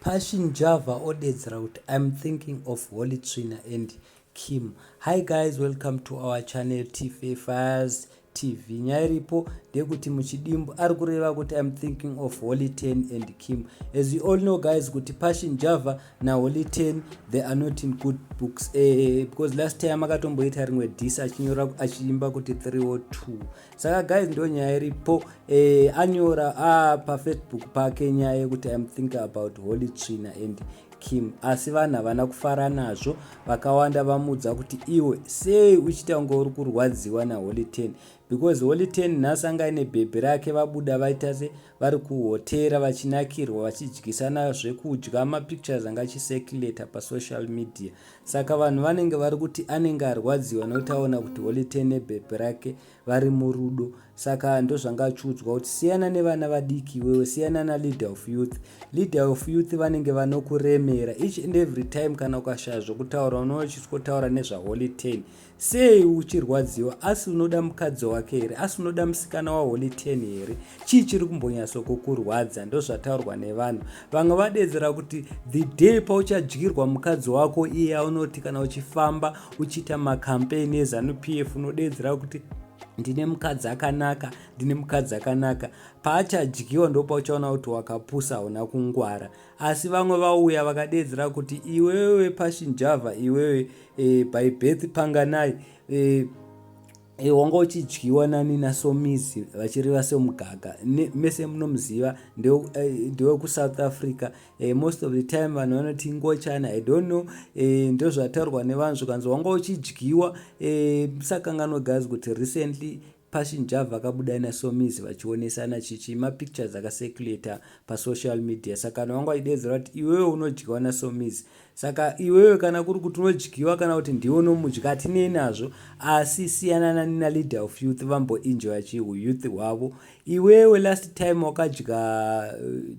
Passion Java odedzera kuti "I'm thinking of Holy Tsvina and Kim." Hi guys, welcome to our channel, TFA Files TV. Nyaya iripo ndeyekuti muchidimbu ari kureva kuti "I'm thinking of Holy 10 and Kim." As you all know guys, kuti Passion Java naHoly 10, they are not in good books, because last time akatomboita rimwe diss achinyora achiimba kuti 302. Saka guys, ndo nyaya iripo. Anyora paFacebook pake nyaya yekuti "I'm thinking about Holy Tsvina and Kim," asi vanhu havana kufara nazvo. Vakawanda vamuudza kuti iwe sei uchiita kunge uri kurwadziwa naHoly 10, because Holy 10 nhasi anga aine bhebhi rake, vabuda vaita se vari kuhotera, vachinakirwa, vachidyisana zvekudya, mapictures anga achicirculata pasocial media. Saka vanhu vanenge vari kuti anenge arwadziwa nekuti aona kuti Holy 10 nebhebhi rake vari murudo. Saka ndozvanga achiudzwa kuti siyana nevana vadiki iwewe, siyana naleader of youth. Leader of youth vanenge vanokuremera each and every time. Kana ukashaya zvokutaura, unochiswotaura nezvaHoly 10. Sei uchirwadziwa? Asi unoda mukadzi wake here? Asi unoda musikana waHoly 10 here? Chii chiri kumbonyatsokukurwadza? Ndozvataurwa nevanhu. Vamwe vadedzera kuti the day pauchadyirwa mukadzi wako iye aunoti kana uchifamba uchiita macampaign eZANU PF unodedzera kuti ndine mukadzi akanaka, ndine mukadzi akanaka, paachadyiwa ndopauchaona kuti wakapusa, hauna kungwara. Asi vamwe vauya vakadedzera kuti iwewe Passion Java, iwewe by birth Panganai, wanga uchidyiwa nani? NaSomizi, vachireva semugaga. Mese munomuziva, ndewekuSouth Africa. Most of the time vanhu vanoti ngochana, I don't know. Ndozvataurwa nevanhu, zvikanzi wanga uchidyiwa. Musakanganwe guys kuti recently Passion Java akabuda naSomizi vachionesana chichi, mapictures akacirculata pasocial media. Saka vanhu vanga vachidedzera kuti iwewe unodyiwa naSomizi. Saka iwewe kana kuri kuti unodyiwa kana kuti ndiwe unomudya, hatinei nazvo, asi siyana naleader of youth, vamboenjoya chiyouth hwavo. Iwewe last time wakadya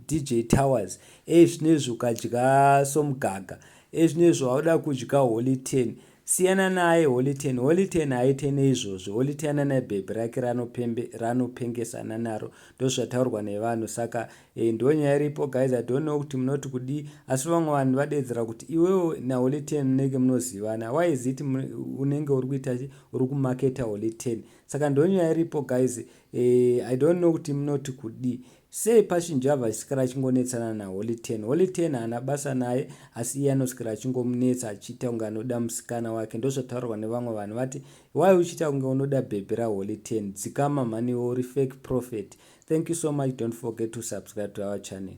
DJ Towers, ezvinezvi ukadya Somugaga, ezvinezvi wauda kudya Holy 10. Siyana naye Holy 10. Holy 10 haaite neizvozvo. Holy 10 ana bhebhi rake ranopengesana naro. Ndozvataurwa nevanhu. Saka ndo nyaya iripo guys. I don't know kuti munoti kudii, asi vamwe vanhu vadedzera kuti iwewo naHoly 10 munenge munozivana. Why is it unenge uri kuita uri kumaketa Holy 10? Saka ndo nyaya iripo guys. I don't know kuti munoti kudii. Sei Passion Java achisikira achingonetsana naHoly 10? Holy 10 haana basa naye, asi iye anosikira achingomunetsa, achiita kunge anoda musikana wake. Ndozvataurwa nevamwe vanhu, vati wai uchiita kunge unoda bhebhi raHoly 10? Dzikama mhaniwo, uri fake prophet. Thank you so much. Don't forget to subscribe to our channel.